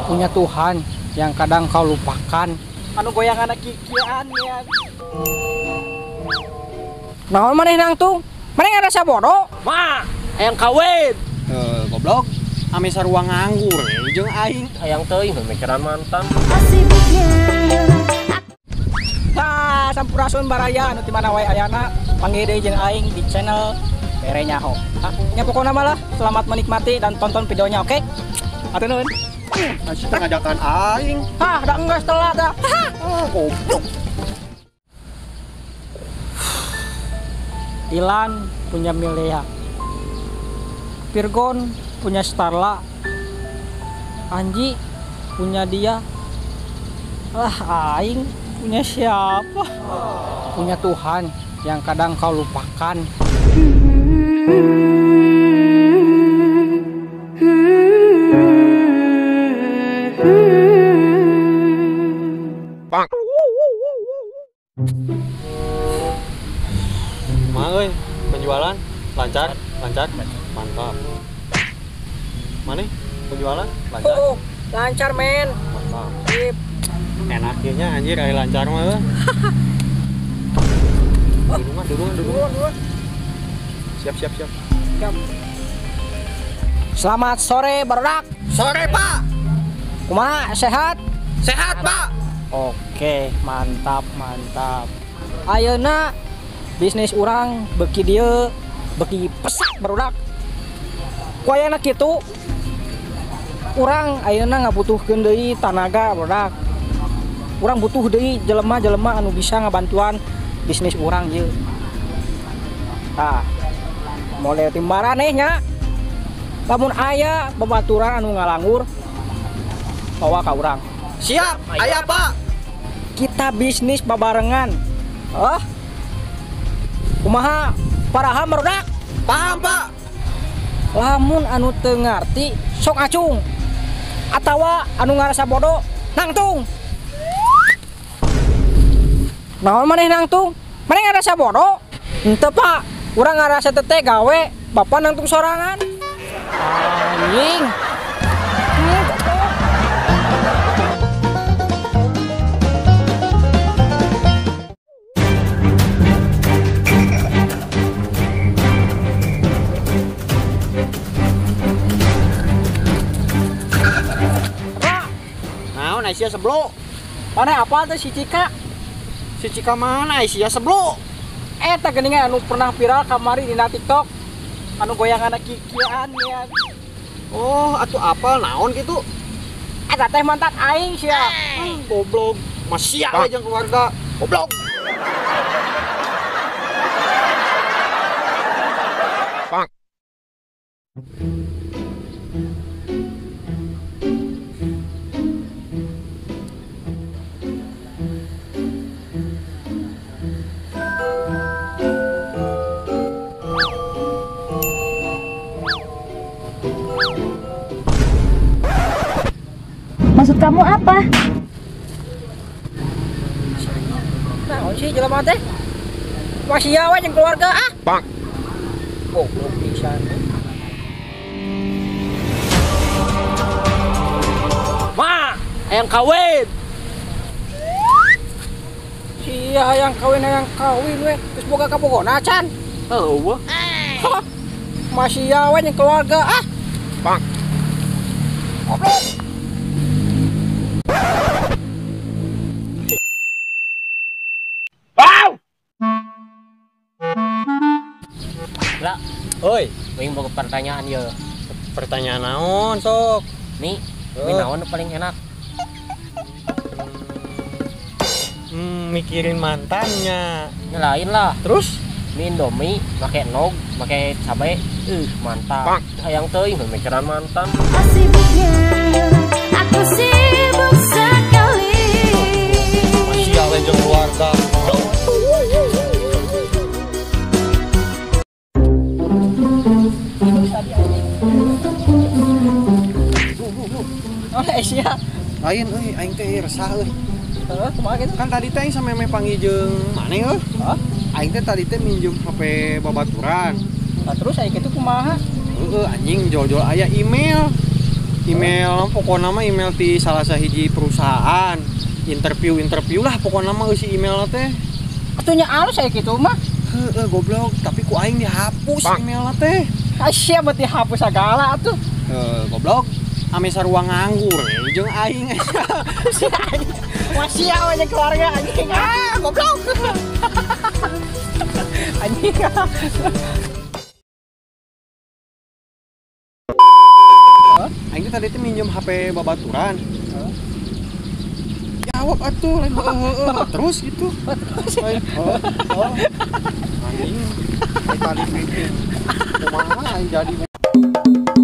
Punya Tuhan yang kadang kau lupakan. Anu goyang anak kikian ya. Naon maneh nangtung? Maneh ngarasa bodoh? Ma, hayang kawin. Goblok. Ame sarua nganggur jeung aing. Hayang teuing mikiran mantan. Tah, sampurasun baraya anu ti mana wae ayana, panggih deui jeung aing di channel Bere Nyaho. Nya pokona mah lah, selamat menikmati dan tonton videonya, oke? Hatur nuhun. Masih ngajakan aing. Hah, da enggeus telat dah. Ah, goblok. Dilan punya Milea, Virgon punya Starla, Anji punya dia, lah aing punya siapa? Punya Tuhan yang kadang kau lupakan. Bang. Kumaha euy, penjualan lancar, lancar, mantap. Mana penjualan lancar? Oh, lancar men. Mantap. Sip. Enak nya anjir ari lancar mah. Dudungan, dudungan, dudungan. Siap, siap, siap. Siap. Selamat sore, barudak. Sore, Pak. Kumaha, sehat? Sehat, Pak. Oke, mantap, mantap. Ayeuna bisnis urang beki dieu, beki pesat barudak. Ku ayana kitu urang ayeuna ngabutuhkeun deui tanaga barudak. Urang butuh deui jelema-jelema anu bisa ngabantuan bisnis urang ieu. Tah, mulai ti maraneh nya. Lamun aya babaturan anu ngalanggur bawa ka urang. Siap, aya Pak. Kita bisnis babarengan. Oh. Kumaha paraham barudak? Paham, Pak. Lamun anu teu ngarti sok acung. Atawa anu ngarasa bodoh nangtung. Naon maneh nangtung? Maneh ngarasa bodoh? Henteu, Pak. Urang ngarasa teteh gawe, bapak nangtung sorangan. Anjing. Naon Aisyah seblo? Mana apa tuh si Cika? Si Cika mana Aisyah seblo? Eta geuningan anu pernah viral kamari dina TikTok. Anu goyang anak kikian ya. Oh, atuh apal naon gitu? Eta teh mantan aing sia. Goblok. Masih aja jeung keluarga. Goblok. Bang. Maksud kamu apa? Nah, sih jelema teh. Masih we jeung keluarga ah. Bang. Goblok pisan. Ma, hayang kawin. Sia hayang kawin we. Geus boga kabogona can. Heueuh. Hah. Masih we jeung keluarga ah. Bang. Goblok. Lah, oi, aing boga pertanyaan ye. Pertanyaan naon sok? Nih, mie naon nu paling enak? Mikirin mantannya. Ini lain lah. Terus? Mie Indomie make nog, make cabe. Mantap. Hayang teuing mikiran mantan. Sibuknya, aku sibuk sekali. Masih aja jeung keluarga. Oh, Aisyah. Lain euy, aing teh resah euy. Heeh, kumaha kitu? Kan tadi teh aing sameme panggil jeung maneh euy. Hah? Aing teh tadi teh minjem HP babaturan. Nah, terus aing kitu kumaha? Heeh, anjing jol-jol aya email. Email pokokna mah email ti salah sahiji perusahaan. Interview lah pokokna mah eusi email teh. Atuh nya alus aya kitu mah. Heeh goblok, tapi ku aing dihapus email teh. Sia mah dihapus sagala atuh. Heuh goblok, ame sarua nganggur jeung aing. Si anjing. Wah sia we jeung keluarga anjing. Ah goblok. Anjing. Aing tadi teh minjem HP babaturan. Jawab atuh lain heeh terus gitu. Lain heeh. Anjing. Tali briefing. Kumaha aing jadi.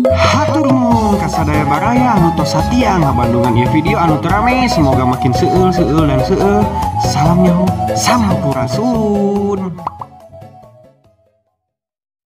Hatur nuhun ka sadaya baraya anu tos satia ngabandungan ieu video anu teu rame, semoga makin seueul seueul dan seueul. Salam nyaho, sampurasun.